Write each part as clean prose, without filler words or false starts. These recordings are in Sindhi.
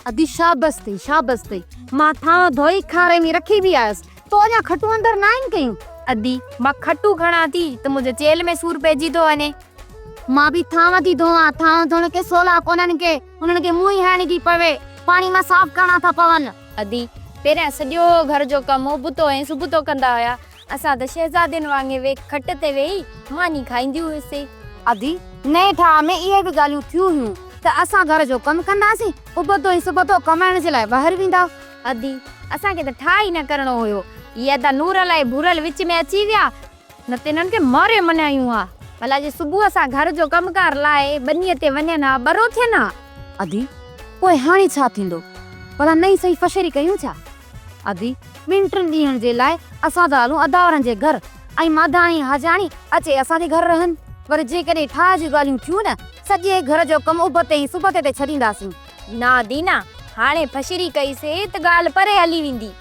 ادي شابس ٿئي شابس ٿئي، مان ٿانء ڌوئي کاري ۾ رکي به آيس، تو اڃا کٽون اندر ناهن ڪيون. ادي مان کٽون کڻان ٿي ته منهنجي چيلهه ۾ سور پئجي ٿو وڃي. مان به ٿانء ٿي ڌوئان، ٿانء ڌوئڻ ڪي سولا ڪونهن ڪي، انهن کي منهن ئي هڻڻي ٿي پوي، پاڻي مان صاف ڪرڻا ٿا پون. ادي پهريان سڄو گهر جو ڪم ابتو ۽ سبتو ڪندا هيا، اسان ته شهزادين وانگي ويهي کٽ تي ويهي ماني کائينديون هيوسين. ادي، نئين ٺاهه ۾ اهي به ڳالهيون ٿيون هيون ته اسان گهر جو ڪم ڪنداسين، ابتو ۽ سبتو ڪمائڻ جي لاء ٻاهر ويندا. ادي، اسان کي ته ٺاهه ئي نه ڪرڻو هيو. هي ادا نورل ۽ ڀورل وچ ۾ اچي ويا، نه ته انهن کي ماري منايون ها. ڀلا جي صبح سان گهر جو ڪم ڪار لاهي ٻنيء تي وڃن ها، ٻرو ٿين ها. ادي، پوء هاڻي ڇا ٿيندو؟ ڀلا نئين سئي فشري ڪيون ڇا؟ ادي، ٻن ٽن ڏينهن جي لاء اسان ٿا هلون اداورن جي گهر ۽ ماڌاڻي حاجاڻي اچي اسان جي گهر رهن. پر جيڪڏهن ٺاهه جون ڳالهيون ٿيون نه، سڄي گهر جو ڪم ابتي ۽ سبتي تي ڇڏينداسين. نه ادي نه، هاڻي فشري ڪئي سي ته ڳالهه پري هلي ويندي.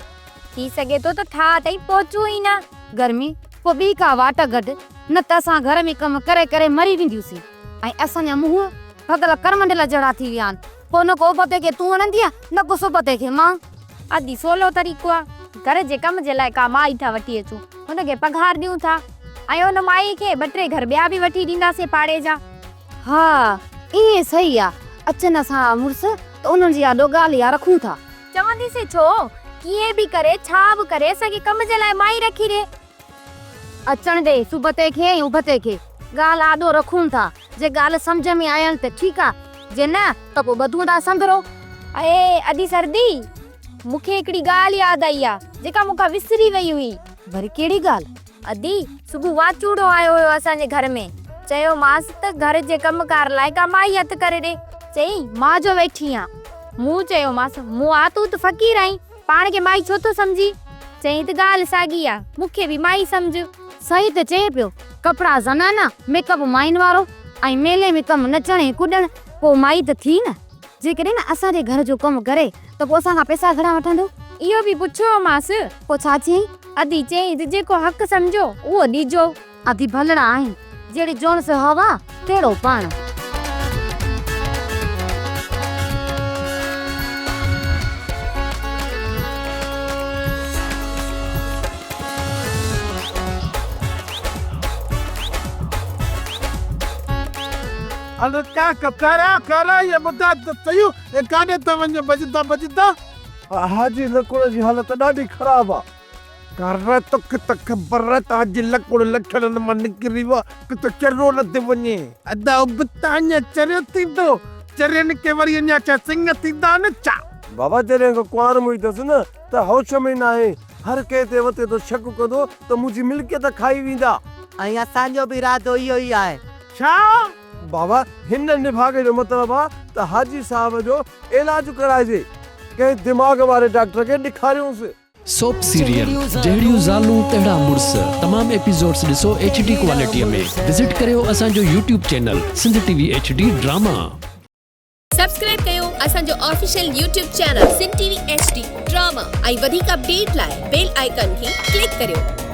ٿي سگهي ٿو ته ٺاهه تائين پهچون ئي نه. گرمي، پوء ٻي ڪا واٽ گڏ، نه ته اسان گهر ۾ ڪم ڪري ڪري مري وينديونسين ۽ اسان جا منهن ڀڳل ڪرمنڊل جهڙا ٿي ويا آهن. پوء نه ڪو ابتي کي تون هڻندينء، نه ڪو سبتي کي مان. ادي سولو طريقو آ، گهر جي ڪم جي لاء ڪا مائي ٿا وٺي اچون، هن کي پگهار ڏيون ٿا ۽ ان مائي کي ٻه ٽي گهر ٻيا به وٺي ڏينداسين پاڙي جا. ها ائين صحيح آ، اچن اسان جا مڙس ته انهن جي آڏو ڳالهه اها رکون ٿا. چونديسين ڇو، ڪيئن به ڪري، ڇا به ڪري اسان کي ڪم جي لاء مائي رکي ڏي. اچڻ ڏي سبتي کي ۽ ابتي کي، ڳالهه آڏو رکون ٿا، جي ڳالهه سمجهه ۾ آين ته ٺيڪ آ، جي نه ته پوء ٻڌون ٿا سنڌرو. اي ادي سردي، مون کي هڪڙي ڳالهه ياد آئي آ، جيڪا مون کان وسري وئي هئي. وري ڪهڙي ڳالهه؟ ادي، صبح واچوڙو آيو هيو اسان جي گهر ۾. چيومانس ته گهر جي ڪم ڪار لاء ڪا مائي هٿ ڪري ڏي. چيائين، مان جو ويٺي آن. مون چيومانس، مون آ تون ته فقير آهين، پاڻ کي مائي ڇو ٿو سمجهين؟ چيائين ته ڳالهه ساڳي آ، مون کي به مائي سمجهه. صحيح ته چئي پيو، ڪپڙا زنانا، ميڪ اپ ماين وارو ۽ ميلي ۾ ڪم نچڻ ۽ ڪڏڻ، پوء مائي ته ٿي نه. جيڪڏهن نه اسان جي گهر جو ڪم ڪري ته پوء اسان کان پئسا گهڻا وٺندو؟ اهو به پڇيومانس. پوء ڇا چيائين؟ ادي چيائين ته جيڪو حق سمجهو اهو ڏجو. ادي ڀلڙا آهن، جهڙي جوڻس هوا تهڙو پاڻ. اڙي ڪاڪ ڪرا ڪرا اهي ٻڌاء ته سهي اي ڪاڏي ٿا وڃو ڀڄندا ڀڄندا. حاجي لڪڻ جي حالت ڏاڍي خراب آ. ڪر توکي ته خبر آ ته حاجي لڪڻ لڇڻن مان نڪري ويو آ ڪٿي چريو نه ٿي وڃي. ادا ابتا اڃا چريو ٿيندو، چرين کي وري اڃا ڇا سڱ ٿيندا آهن ڇا؟ بابا جڏهن کان ڪنوار مئي اٿس نه ته هوش ۾ ناهي، هر ڪنهن تي وتي ٿو شڪ ڪندو ته منهنجي ملڪيت کائي ويندا. ۽ اسان جو به ارادو اهو ئي آهي. ڇا؟ بابا هن نڀاڳي جو مطلب آ ته حاجي صاحب جو علاج ڪرائجي، ڪنهن دماغ واري ڊاڪٽر کي ڏيکاريونس. سوپ سيريل جهڙيون زالون تهڙا مڙس تمام ايپيسوڊس ڏسو ايڇ ڊي ڪوالٽي ۾ وزٽ ڪريو اسان جو YouTube channel Sindh T V H D drama. Subscribe ڪيو اسان جو official YouTube channel Sindh T V H D drama ۽ وڌيڪ اپڊيٽ لاء بيل آئيڪان کي ڪلڪ ڪريو.